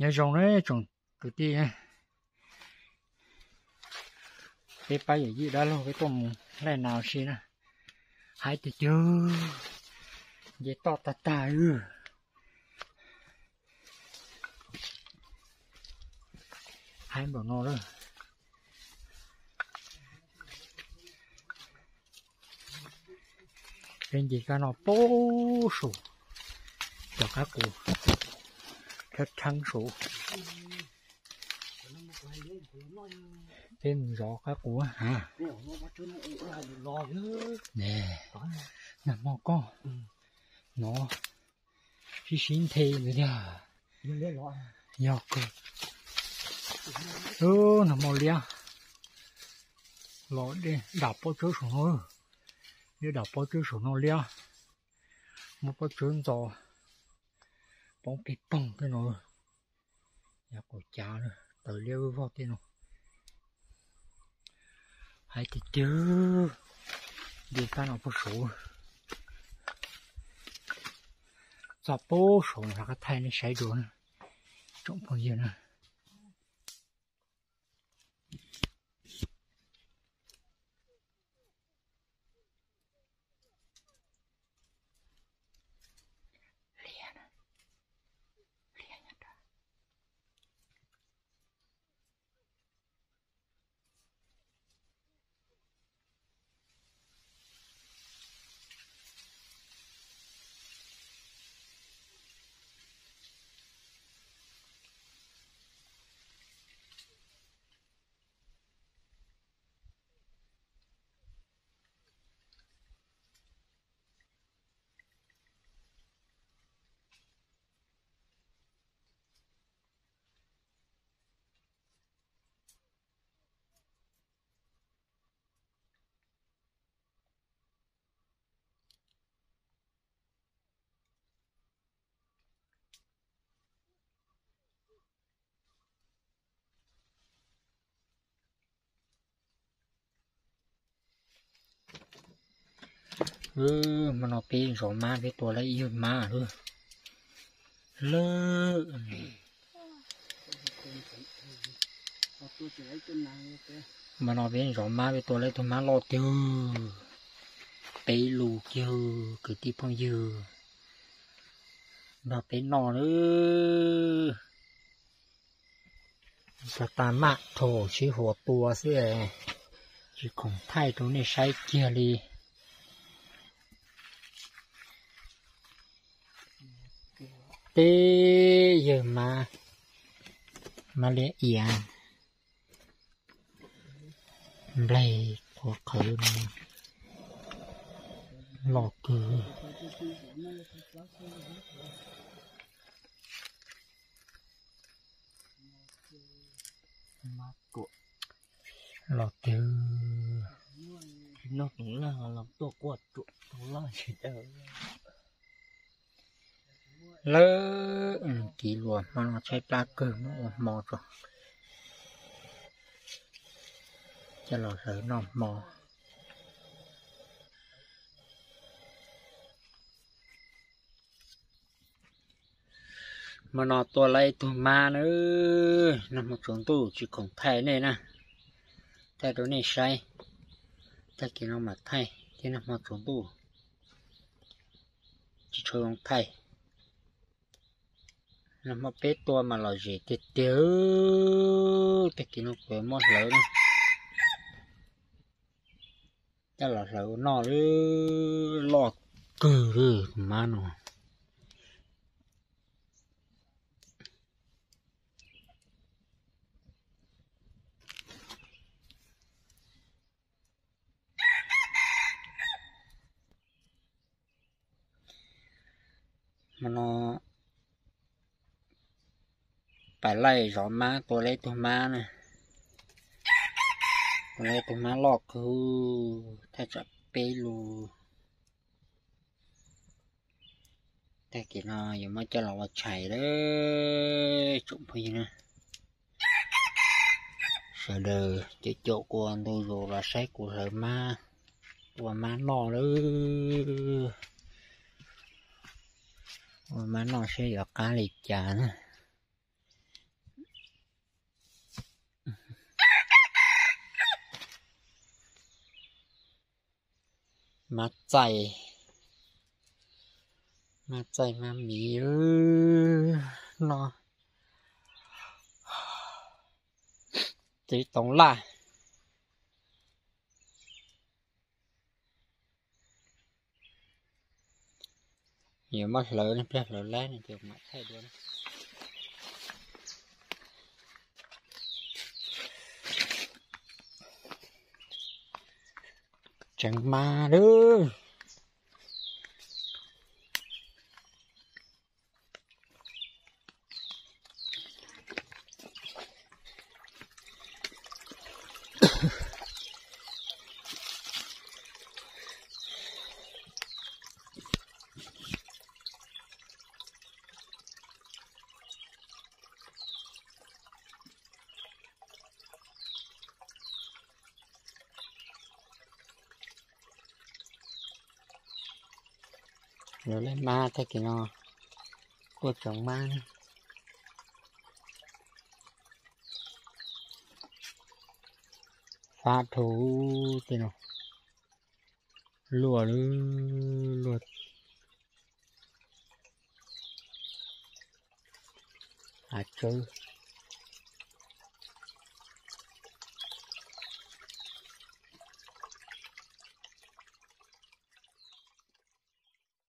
Nyob zoo na tsoom kwv tij, peb pab yawm yij dab laug peb tuaj mus laij nas ua si na. Haib tiag tiag, nce toj tag tag li. Haib npaum no lawm. Peb nce kab no pab saum, cov qab qus rheeb rheeb saud. Peb mus zov qab qus ha. Nag hmo koj hnov sib sib nthe li tiag. Yog kawg. Nag hmo liab los dej dam pob tsawb saum no, dej dam pob tsawb saum no liab, muab pob tsawb ntxo poob pig poog tej no. Yog qaum cav taws liab vog tej no. Haib tiag tiag, nce kab no pab saud, txog pab saud rov qab thaij nej saib dua na tsoom phooj ywg na. Hmo no peb zov mab, peb tua lawm ib yawg mab lawm. Hmo no peb zov mab, peb tua lawm ib tug mab loj tiag, peb lus kiag kwv tij phooj ywg nrog peb noj nawb. Tag tag maj rho sib huas tua xwb, tsis khoom thaij rau nej saib kiag li. Teb yawg mab, mab liab iav, nplaig qhuav qhawv no, loj kawg. Los twg noj toov laj los tuaj quaj ruam toov laj tsis tau. Lawv kiv luas hmo no tshaib plab kawg, muab ua hmo tso, coj los hlawv noj hmo. Hmo no tua lawm ib tug mab nawb, nag hmo tsaus ntuj tsis khoom thaij nej na, thaij rau nej saib, tag kis no mam thaij thiab, nag hmo tsaus ntuj tsis tshua zoo thaij. Nag hmo peb tua mas lom zem tiag tiag, tag kis no kuv muab hlawv na, coj los hlawv ua noj, loj kawg li tus mab no. Hmo no pais laij zov mab tua lawm ib tug mab na, tua lawm ib tug mab loj kawg, thaj tsam peb lus. Tag kis no yuav muab coj los ua tshais lawm tsoom phooj ywg na. Sawv daws caum caum kuv ua ntu zus los saib kuv hlawv mab, ua mab noj lawm. Ua mab noj saib yuav qab li cas na. Mab txaij, mab txaij mab miv no. Txiv toov laj. Yuav muab hlawv, pliag hlawv lab no ces mam thaij dua. Tseev mab lawm. Yuav lab mab tag kis no, kuj tseev mab. Fab dhau tej no, luaj lawm, luaj hav tsawb.